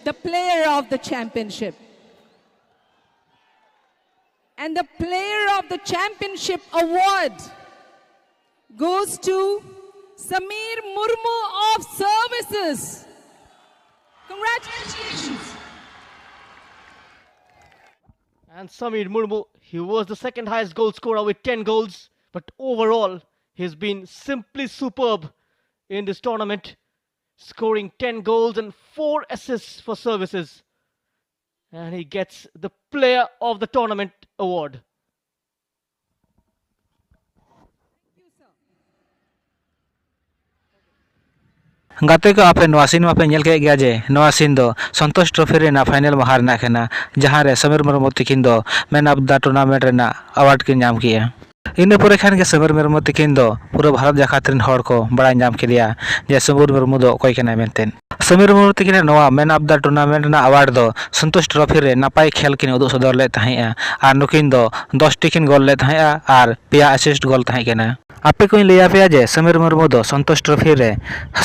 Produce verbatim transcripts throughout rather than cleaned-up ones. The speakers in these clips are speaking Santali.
the player of the championship. And the player of the championship award goes to Sameer Murmu of Services. Congratulations. And Sameer Murmu, he was the second highest goal scorer with ten goals, but overall, he's been simply superb in this tournament, scoring ten goals and four assists for Services. And he gets the Player of the Tournament award. ᱜᱟᱛᱮ ᱠᱚ, ᱟᱯᱮ ᱱᱚᱣᱟ scene ᱢᱟᱯᱮ ᱧᱮᱞ ᱠᱮᱫ ᱜᱮᱭᱟ ᱡᱮ ᱱᱚᱣᱟ scene ᱫᱚ ᱥᱚᱱᱛᱳᱥ ᱴᱨᱚᱯᱷᱤ ᱨᱮᱱᱟᱜ final ᱢᱟᱦᱟ ᱨᱮᱱᱟᱜ ᱠᱟᱱᱟ, ᱡᱟᱦᱟᱸ ᱨᱮ ᱥᱚᱢᱤᱨ ᱢᱩᱨᱢᱩ ᱛᱤᱠᱤᱱ ᱫᱚ Man of the Tournament ᱨᱮᱱᱟᱜ award ᱠᱤᱱ ᱧᱟᱢ ᱠᱮᱜᱼᱟ᱾ ᱤᱱᱟᱹ ᱯᱚᱨᱮ ᱠᱷᱟᱱ ᱜᱮ ᱥᱚᱢᱤᱨ ᱢᱩᱨᱢᱩ ᱛᱤᱠᱤᱱ ᱫᱚ ᱯᱩᱨᱟᱹ ᱵᱷᱟᱨᱚᱛ ᱡᱟᱠᱟᱛ ᱨᱮᱱ ᱦᱚᱲ ᱠᱚ ᱵᱟᱲᱟᱭ ᱧᱟᱢ ᱠᱮᱫᱮᱭᱟ ᱡᱮ ᱥᱚᱢᱤᱨ ᱢᱩᱨᱢᱩ ᱫᱚ ᱚᱠᱚᱭ ᱠᱟᱱᱟᱭ ᱢᱮᱱᱛᱮ᱾ ᱥᱚᱢᱤᱨ ᱢᱩᱨᱢᱩ ᱛᱤᱠᱤᱱᱟᱜ ᱱᱚᱣᱟ Man of the Tournament ᱨᱮᱱᱟᱜ award ᱫᱚ ᱥᱚᱱᱛᱳᱥ ᱴᱨᱚᱯᱷᱤ ᱨᱮ ᱱᱟᱯᱟᱭ ᱠᱷᱮᱞ ᱠᱤᱱ ᱩᱫᱩᱜ ᱥᱚᱫᱚᱨ ᱞᱮᱫ ᱛᱟᱦᱮᱸᱜᱼᱟ ᱟᱨ ᱱᱩᱠᱤᱱ ᱫᱚ ᱫᱚᱥ ᱴᱤ ᱠᱤᱱ ᱜᱳᱞ ᱞᱮᱫ ᱛᱟᱦᱮᱸᱜᱼᱟ ᱟᱨ ᱯᱮᱭᱟ assist ᱜᱳᱞ ᱛᱟᱦᱮᱸ ᱠᱟᱱᱟ᱾ ᱟᱯᱮ ᱠᱚᱧ ᱞᱟᱹᱭ ᱟᱯᱮᱭᱟ ᱡᱮ ᱥᱚᱢᱤᱨ ᱢᱩᱨᱢᱩ ᱫᱚ ᱥᱚᱱᱛᱳᱥ ᱴᱨᱚᱯᱷᱤ ᱨᱮ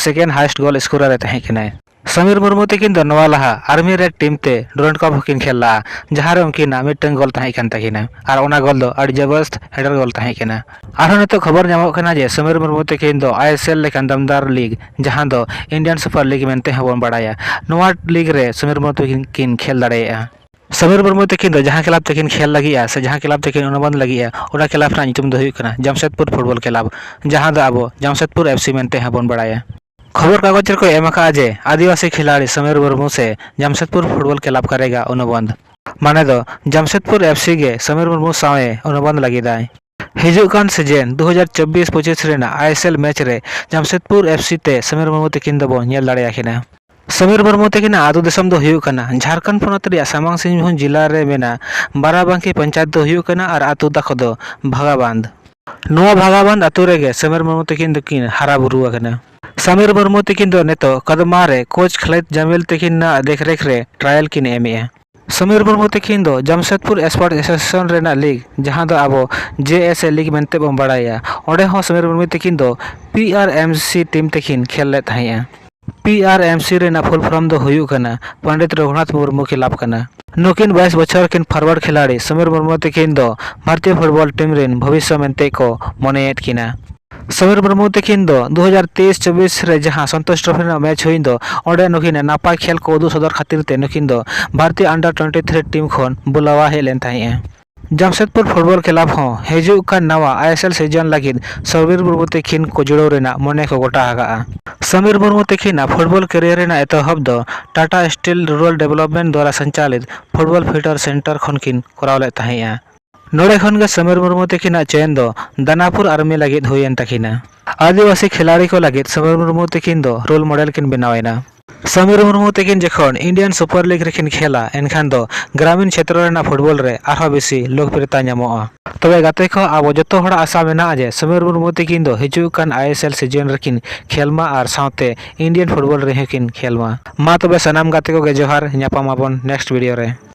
second highest goal scorer ᱮ ᱛᱟᱦᱮᱸ ᱠᱟᱱᱟᱭ᱾ ᱥᱚᱢᱤᱨ ᱢᱩᱨᱢᱩ ᱛᱤᱠᱤᱱ ᱫᱚ ᱱᱚᱣᱟ ᱞᱟᱦᱟ ᱟᱨᱢᱤ ᱨᱮᱰ ᱴᱤᱢ ᱛᱮ ᱰᱩᱨᱟᱱᱰ ᱠᱟᱯ ᱦᱚᱸᱠᱤᱱ ᱠᱷᱮᱞ ᱞᱟᱜᱼᱟ, ᱡᱟᱦᱟᱸ ᱨᱮ ᱩᱱᱠᱤᱱᱟᱜ ᱢᱤᱫᱴᱟᱝ ᱜᱳᱞ ᱛᱟᱦᱮᱸ ᱠᱟᱱ ᱛᱟᱹᱠᱤᱱᱟ ᱟᱨ ᱚᱱᱟ ᱜᱳᱞ ᱫᱚ ᱟᱹᱰᱤ ᱡᱚᱵᱚᱨᱫᱚᱥᱛ header ᱜᱳᱞ ᱛᱟᱦᱮᱸ ᱠᱟᱱᱟ᱾ ᱟᱨᱦᱚᱸ ᱱᱤᱛᱚᱜ ᱠᱷᱚᱵᱚᱨ ᱧᱟᱢᱚᱜ ᱠᱟᱱᱟ ᱡᱮ ᱥᱚᱢᱤᱨ ᱢᱩᱨᱢᱩ ᱛᱤᱠᱤᱱ ᱫᱚ ᱟᱭ ᱮᱥ ᱮᱞ ᱞᱮᱠᱟᱱ ᱫᱟᱢᱫᱟᱨ ᱞᱤᱜᱽ, ᱡᱟᱦᱟᱸ ᱫᱚ Indian Super League ᱢᱮᱱᱛᱮ ᱦᱚᱸᱵᱚᱱ ᱵᱟᱲᱟᱭᱟ, ᱱᱚᱣᱟ ᱞᱤᱜᱽ ᱨᱮ ᱥᱚᱢᱤᱨ ᱢᱩᱨᱢᱩ ᱛᱤᱠᱤᱱ ᱠᱤᱱ ᱠᱷᱮᱞ ᱫᱟᱲᱮᱭᱟᱜᱼᱟ᱾ ᱥᱚᱢᱤᱨ ᱢᱩᱨᱢᱩ ᱛᱤᱠᱤᱱ ᱫᱚ ᱡᱟᱦᱟᱸ ᱠᱞᱟᱵᱽ ᱛᱮᱠᱤᱱ ᱠᱷᱮᱞ ᱞᱟᱹᱜᱤᱫᱼᱟ ᱥᱮ ᱡᱟᱦᱟᱸ ᱠᱞᱟᱵᱽ ᱛᱮᱠᱤᱱ ᱚᱱᱩᱵᱟᱱᱫᱷ ᱞᱟᱹᱜᱤᱫᱼᱟ, ᱚᱱᱟ ᱠᱞᱟᱵᱽ ᱨᱮᱱᱟᱜ ᱧᱩᱛᱩᱢ ᱫᱚ ᱦᱩᱭᱩᱜ ᱠᱟᱱᱟ ᱡᱟᱢᱥᱮᱫᱽᱯᱩᱨ ᱯᱷᱩᱴᱵᱚᱞ ᱠᱞᱟᱵᱽ, ᱡᱟᱦᱟᱸ ᱫᱚ ᱟᱵᱚ ᱡᱟᱢᱥᱮᱫᱽᱯᱩᱨ ᱮᱯᱷ ᱥᱤ ᱢᱮᱱᱛᱮ ᱦᱚᱸᱵᱚᱱ ᱵᱟᱲᱟᱭᱟ᱾ ᱠᱷᱚᱵᱚᱨ ᱠᱟᱜᱚᱡᱽ ᱨᱮᱠᱚ ᱮᱢ ᱟᱠᱟᱫᱼᱟ ᱡᱮ ᱟᱹᱫᱤᱵᱟᱹᱥᱤ ᱠᱷᱤᱞᱟᱲᱤ ᱥᱚᱢᱤᱨ ᱢᱩᱨᱢᱩ ᱥᱮ ᱡᱟᱢᱥᱮᱫᱽᱯᱩᱨ ᱯᱷᱩᱴᱵᱚᱞ ᱠᱞᱟᱵᱽ ᱠᱟᱨᱮᱜᱟ ᱚᱱᱩᱵᱟᱱᱫᱷ, ᱢᱟᱱᱮ ᱫᱚ ᱡᱟᱢᱥᱮᱫᱽᱯᱩᱨ ᱮᱯᱷ ᱥᱤ ᱜᱮ ᱥᱚᱢᱤᱨ ᱢᱩᱨᱢᱩ ᱥᱟᱶ ᱮ ᱚᱱᱩᱵᱟᱱᱫᱷ ᱞᱟᱹᱜᱤᱫᱟᱭ᱾ ᱦᱤᱡᱩᱜ ᱠᱟᱱ ᱥᱤᱡᱮᱱ ᱫᱩ ᱦᱟᱡᱟᱨ ᱪᱚᱵᱵᱤᱥ ᱯᱚᱸᱪᱤᱥ ᱨᱮᱱᱟᱜ ᱟᱭ ᱮᱥ ᱮᱞ ᱢᱮᱪ ᱨᱮ ᱡᱟᱢᱥᱮᱫᱽᱯᱩᱨ ᱮᱯᱷ ᱥᱤ ᱛᱮ ᱥᱚᱢᱤᱨ ᱢᱩᱨᱢᱩ ᱛᱤᱠᱤᱱ ᱫᱚᱵᱚ ᱧᱮᱞ ᱫᱟᱲᱮᱭᱟᱠᱤᱱᱟ᱾ ᱥᱚᱢᱤᱨ ᱢᱩᱨᱢᱩ ᱛᱤᱠᱤᱱᱟᱜ ᱟᱹᱛᱩ ᱫᱤᱥᱚᱢ ᱫᱚ ᱦᱩᱭᱩᱜ ᱠᱟᱱᱟ ᱡᱷᱟᱲᱠᱷᱚᱸᱰ ᱯᱚᱱᱚᱛ ᱨᱮᱭᱟᱜ ᱥᱟᱢᱟᱝ ᱥᱤᱝᱵᱷᱩᱢ ᱡᱤᱞᱟ ᱨᱮ ᱢᱮᱱᱟᱜ ᱵᱟᱨᱟᱵᱟᱝᱠᱤ ᱯᱚᱧᱪᱟᱭᱮᱛ ᱫᱚ ᱦᱩᱭᱩᱜ ᱠᱟᱱᱟ ᱟᱨ ᱟᱹᱛᱩ ᱛᱟᱠᱚ ᱫᱚ ᱵᱷᱟᱜᱟᱵᱟᱸᱫᱷ᱾ ᱱᱚᱣᱟ ᱵᱷᱟᱜᱟᱵᱟᱸᱫᱷ ᱟᱹᱛᱩ ᱨᱮᱜᱮ ᱥᱚᱢᱤᱨ ᱢᱩᱨᱢᱩ ᱛᱤᱠᱤᱱ ᱫᱚᱠᱤᱱ ᱦᱟᱨᱟ ᱵᱩᱨᱩ ᱟᱠᱟᱱᱟ᱾ ᱥᱚᱢᱤᱨ ᱢᱩᱨᱢᱩ ᱛᱤᱠᱤᱱ ᱫᱚ ᱱᱤᱛᱚᱜ ᱠᱟᱫᱢᱟ ᱨᱮ ᱠᱳᱪ ᱠᱷᱟᱞᱤᱫ ᱡᱟᱢᱤᱞ ᱛᱤᱠᱤᱱᱟᱜ ᱫᱮᱠᱷᱨᱮᱠᱷ ᱨᱮ ᱴᱨᱟᱭᱟᱞ ᱠᱤᱱ ᱮᱢᱮᱜᱼᱟ᱾ ᱥᱚᱢᱤᱨ ᱢᱩᱨᱢᱩ ᱛᱤᱠᱤᱱ ᱫᱚ ᱡᱟᱢᱥᱮᱫᱽᱯᱩᱨ ᱥᱯᱳᱨᱴᱥ ᱮᱥᱳᱥᱤᱭᱮᱥᱚᱱ ᱨᱮᱱᱟᱜ ᱞᱤᱜᱽ, ᱡᱟᱦᱟᱸ ᱫᱚ ᱟᱵᱚ ᱡᱮ ᱮᱥ ᱮ ᱞᱤᱜᱽ ᱢᱮᱱᱛᱮ ᱵᱚᱱ ᱵᱟᱲᱟᱭᱟ, ᱚᱸᱰᱮ ᱦᱚᱸ ᱥᱚᱢᱤᱨ ᱢᱩᱨᱢᱩ ᱛᱤᱠᱤᱱ ᱫᱚ ᱯᱤ ᱟᱨ ᱮᱢ ᱥᱤ ᱴᱤᱢ ᱛᱮᱠᱤᱱ ᱠᱷᱮᱞ ᱞᱮᱫ ᱛᱟᱦᱮᱸᱜᱼᱟ᱾ ᱯᱤ ᱟᱨ ᱮᱢ ᱥᱤ ᱨᱮᱱᱟᱜ full form ᱫᱚ ᱦᱩᱭᱩᱜ ᱠᱟᱱᱟ ᱯᱚᱱᱰᱤᱛ ᱨᱚᱜᱷᱩᱱᱟᱛᱷ ᱢᱩᱨᱢᱩ ᱠᱷᱤᱞᱟᱯ ᱠᱟᱱᱟ᱾ ᱱᱩᱠᱤᱱ ᱵᱟᱭᱤᱥ ᱵᱚᱪᱷᱚᱨ ᱠᱤᱱ forward ᱠᱷᱤᱞᱟᱲᱤ ᱥᱚᱢᱤᱨ ᱢᱩᱨᱢᱩ ᱛᱤᱠᱤᱱ ᱫᱚ ᱵᱷᱟᱨᱚᱛᱤᱭᱚ football team ᱨᱮᱱ ᱵᱷᱚᱵᱤᱥᱥᱚ ᱢᱮᱱᱛᱮ ᱠᱚ ᱢᱚᱱᱮᱭᱮᱫ ᱠᱤᱱᱟ᱾ ᱥᱚᱢᱤᱨ ᱢᱩᱨᱢᱩ ᱛᱤᱠᱤᱱ ᱫᱚ ᱫᱩ ᱦᱟᱡᱟᱨ ᱛᱮᱭᱤᱥ ᱪᱚᱵᱵᱤᱥ ᱨᱮ ᱡᱟᱦᱟᱸ ᱥᱚᱱᱛᱳᱥ ᱴᱨᱚᱯᱷᱤ ᱨᱮᱱᱟᱜ ᱢᱮᱪ ᱦᱩᱭᱮᱱ ᱫᱚ, ᱚᱸᱰᱮ ᱱᱩᱠᱤᱱ ᱱᱟᱯᱟᱭ ᱠᱷᱮᱞ ᱠᱚ ᱩᱫᱩᱜ ᱥᱚᱫᱚᱨ ᱠᱷᱟᱹᱛᱤᱨ ᱛᱮ ᱱᱩᱠᱤᱱ ᱫᱚ ᱵᱷᱟᱨᱚᱛᱤᱭᱚ under twenty three team ᱠᱷᱚᱱ ᱵᱩᱞᱟᱣᱟ ᱦᱮᱡ ᱞᱮᱱ ᱛᱟᱦᱮᱸᱫᱼᱟ᱾ ᱡᱟᱢᱥᱮᱫᱽᱯᱩᱨ football club ᱦᱚᱸ ᱦᱤᱡᱩᱜ ᱠᱟᱱ ᱱᱟᱣᱟ I S L season ᱞᱟᱹᱜᱤᱫ ᱥᱚᱢᱤᱨ ᱢᱩᱨᱢᱩ ᱛᱤᱠᱤᱱ ᱠᱚ ᱡᱩᱲᱟᱹᱣ ᱨᱮᱱᱟᱜ ᱢᱚᱱᱮ ᱠᱚ ᱜᱚᱴᱟ ᱟᱠᱟᱫᱼᱟ᱾ ᱥᱚᱢᱤᱨ ᱢᱩᱨᱢᱩ ᱛᱤᱠᱤᱱᱟᱜ football career ᱨᱮᱱᱟᱜ ᱮᱛᱚᱦᱚᱵ ᱫᱚ Tata Steel Rural Development ᱫᱣᱟᱨᱟ ᱥᱚᱧᱪᱟᱞᱤᱛ Football Feeder Centre ᱠᱷᱚᱱ ᱠᱤᱱ ᱠᱚᱨᱟᱣ ᱞᱮᱫ ᱛᱟᱦᱮᱸᱫᱼᱟ᱾ ᱱᱚᱰᱮ ᱠᱷᱚᱱ ᱜᱮ ᱥᱚᱢᱤᱨ ᱢᱩᱨᱢᱩ ᱛᱤᱠᱤᱱᱟᱜ ᱪᱚᱭᱚᱱ ᱫᱚ ᱫᱟᱱᱟᱯᱩᱨ ᱟᱨᱢᱤ ᱞᱟᱹᱜᱤᱫ ᱦᱩᱭᱮᱱ ᱛᱟᱹᱠᱤᱱᱟ᱾ ᱟᱹᱫᱤᱵᱟᱹᱥᱤ ᱠᱷᱤᱞᱟᱲᱤ ᱠᱚ ᱞᱟᱹᱜᱤᱫ ᱥᱚᱢᱤᱨ ᱢᱩᱨᱢᱩ ᱛᱤᱠᱤᱱ ᱫᱚ role model ᱠᱤᱱ ᱵᱮᱱᱟᱣ ᱮᱱᱟ᱾ ᱥᱚᱢᱤᱨ ᱢᱩᱨᱢᱩ ᱛᱤᱠᱤᱱ ᱡᱚᱠᱷᱚᱱ Indian Super League ᱨᱮᱠᱤᱱ ᱠᱷᱮᱞᱟ, ᱮᱱᱠᱷᱟᱱ ᱫᱚ ᱜᱨᱟᱢᱤᱱ ᱪᱷᱮᱛᱨᱚ ᱨᱮᱱᱟᱜ football ᱨᱮ ᱟᱨᱦᱚᱸ ᱵᱮᱥᱤ ᱞᱳᱠᱯᱨᱤᱭᱚᱛᱟ ᱧᱟᱢᱚᱜᱼᱟ᱾ ᱛᱚᱵᱮ ᱜᱟᱛᱮ ᱠᱚ, ᱟᱵᱚ ᱡᱚᱛᱚ ᱦᱚᱲᱟᱜ ᱟᱥᱟ ᱢᱮᱱᱟᱜᱼᱟ ᱡᱮ ᱥᱚᱢᱤᱨ ᱢᱩᱨᱢᱩ ᱛᱤᱠᱤᱱ ᱫᱚ ᱦᱤᱡᱩᱜ ᱠᱟᱱ I S L season ᱨᱮᱠᱤᱱ ᱠᱷᱮᱞ ᱢᱟ ᱟᱨ ᱥᱟᱶᱛᱮ Indian football ᱨᱮᱦᱚᱸ ᱠᱤᱱ ᱠᱷᱮᱞ ᱢᱟ᱾ ᱢᱟ ᱛᱚᱵᱮ ᱥᱟᱱᱟᱢ ᱜᱟᱛᱮ ᱠᱚᱜᱮ ᱡᱚᱦᱟᱨ, ᱧᱟᱯᱟᱢ ᱟᱵᱚᱱ next video ᱨᱮ᱾